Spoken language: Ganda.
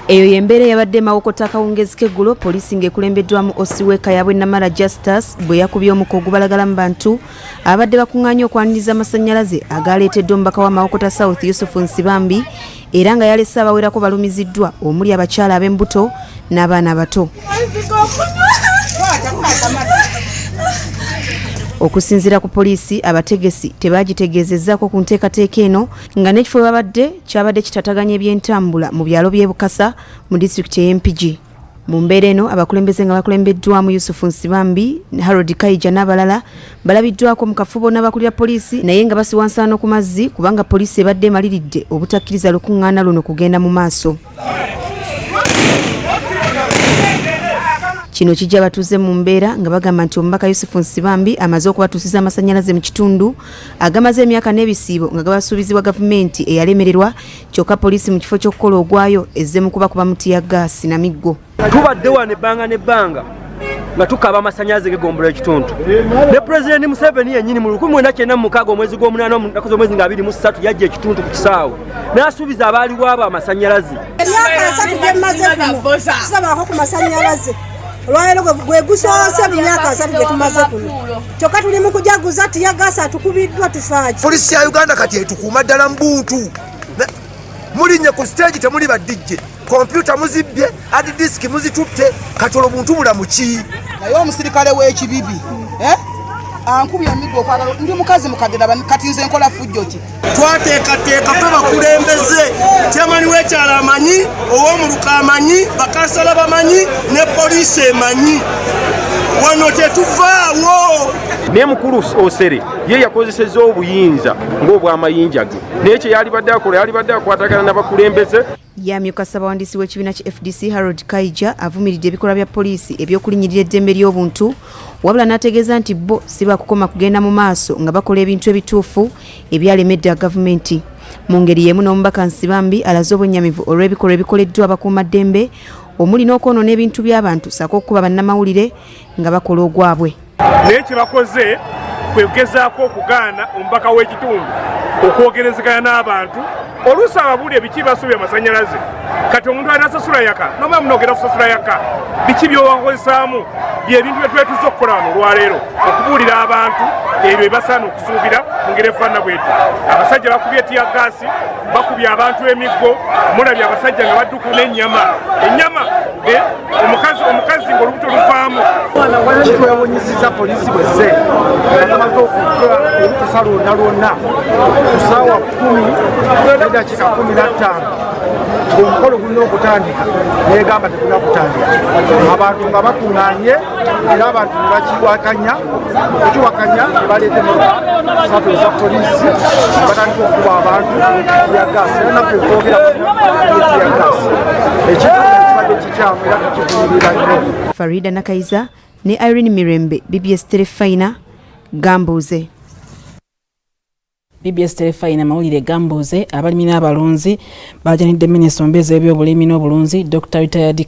Eyo y'embeera eyabadde e Mawokota akawungeezi k'eggulo, poliisi ng'ekulembeddwamu OC w'e Kayabwe Namara Justus bwe yakubye omukka ogubalagala mu bantu ababadde bakuŋŋaanye okwaniriza amasannyalaze agaaleeteddwa omubaka wa Mawokota South Yusufu Nsibambi era nga yalese abawerako balumiziddwa omuli abakyala ab'embuto n'abaana abato. Okusinziira ku poliisi, abategesi tebaagitegeezezzaako ku nteekateeka eno nga n'ekifo we babadde kyabadde kitataganya ebyentambula mu byalo by'e Bukasa mu disitulikiti ey'e Mpigi. Mu mbeera eno abakulembeze nga bakulembeddwamu Yusufu Nsibambi, Harold Kaija n'abalala balabiddwako mu kafubo n'abakulira poliisi naye nga basiwa nsaano ku mazzi kubanga poliisi ebadde emaliridde obutakkiriza lukuŋŋaana luno kugenda mu maaso. Kino kijja abatuuze mu mbeera nga bagamba nti omubaka Yusufu Nsibambi amaze okubatuusiza amasannyalaze mu kitundu agamaze emyaka n'ebisiibo nga gabasuubizibwa gavumenti eyalemererwa kyokka poliisi mu kifo ky'okukola ogwayo ezze mu kubakuba mu tiyaggaasi na miggo. Tubadde wano ebbanga n'ebbanga nga tukaaba amasannyalaze gegombolola ekitundu ne Pulezidenti Museveni yennyini mu 1996 omwezi gw'omunaana omunaku z'omwezi nga 23 yajja ekitundu ku kisaawe n'asuubiza abaaliwo abo amasannyalaze. Emyaka 30 gye mmaze kuno sisabaako ku masannyalaze, olwaleero gwe gusoose mu myaka 30 gye tumaze kuno, kyokka tuli mu kujaguza tiyagasi atukubiddwa tufaaki. Poliisi ya Uganda kati etukuuma ddala mu buntu. Mulinye ku siteegi temuli ba DJ, kompyuta muzibbye, hard disk muzitutte, kati olwo buntu bulamu ki? Naye omusirikale w'ekibibi ankubye emiggo okwagala ndi mukazi mukadde laba kati nze nkola fujjo ki? Twateekateeka ffe bakulembeze, chairman w'ekyalo amanyi, ow'omuluka amanyi, bakansala bamanyi, ne poliisi emanyi, wano tetuvaawo. Naye mukulu Osere ye yakozesezza obuyinza ng'obw'amayinja ge, naye kye yalibadde akola yalibadde akwatagana n'abakulembeze. Yamyuka ssabawandiisi w'ekibiina ki FDC Harold Kaija avumiridde ebikolwa bya poliisi eby'okulinnyirira eddembe ly'obuntu, wabula n'ategeeza nti bo si bakukoma kugenda mu maaso nga bakola ebintu ebituufu ebyalemedde gavumenti. Mu ngeri y'emu n'omubaka Nsibambi alaze obwennyamivu olw'ebikolwa ebikoleddwa abakuumaddembe omuli n'okwonoona ebintu by'abantu ssaako okukuba bannamawulire nga bakola ogwabwe. Naye kye bakoze kwe kugezaako okugaana omubaka w'ekitundu okwogerezeganya n'abantu, oluusi ababuulire biki basuubye amasannyalaze. Kati omuntu alina sasula yaka nomala munogera kusasula yaka, biki byowakozesaamu byebintu bye twetuze okukola wano olwaleero, okubuulira abantu ebyo byebasaana okusuubira mu ngeri efaanana bwetyo. Abasajja bakubye tiyagaasi, bakubye abantu emiggo, mulabye abasajja nga badduka n'ennyama, ennyama omukazi ng'olubuto luvaamu. Kitwewunyisiza poliisi bwezze nga tumaze okukola olukusa lwonna lwonna ku ssaawa 10:15 ng'omukolo gulina okutandika, negamba tegulina kutandika, abantu nga bakuŋŋaanye era abantu ne bakiwakanya, okukiwakanya ne baleeta emmotoka 3 eza poliisi ne batandika okukuba abantu tiyagaasi, era naffe twogera tiyagaasi, ekintu kibadde kikyamu era tukivumirira nnyo. Farida Nakayiza ne Irene Mirembe, BBS Terefayina, Gambuuze. BBS Terefayina, mawulire Gambuuze. Abalimi n'abalunzi bajanidde minisita omubeezi w'ebyobulimi n'obulunzi Dr. Retired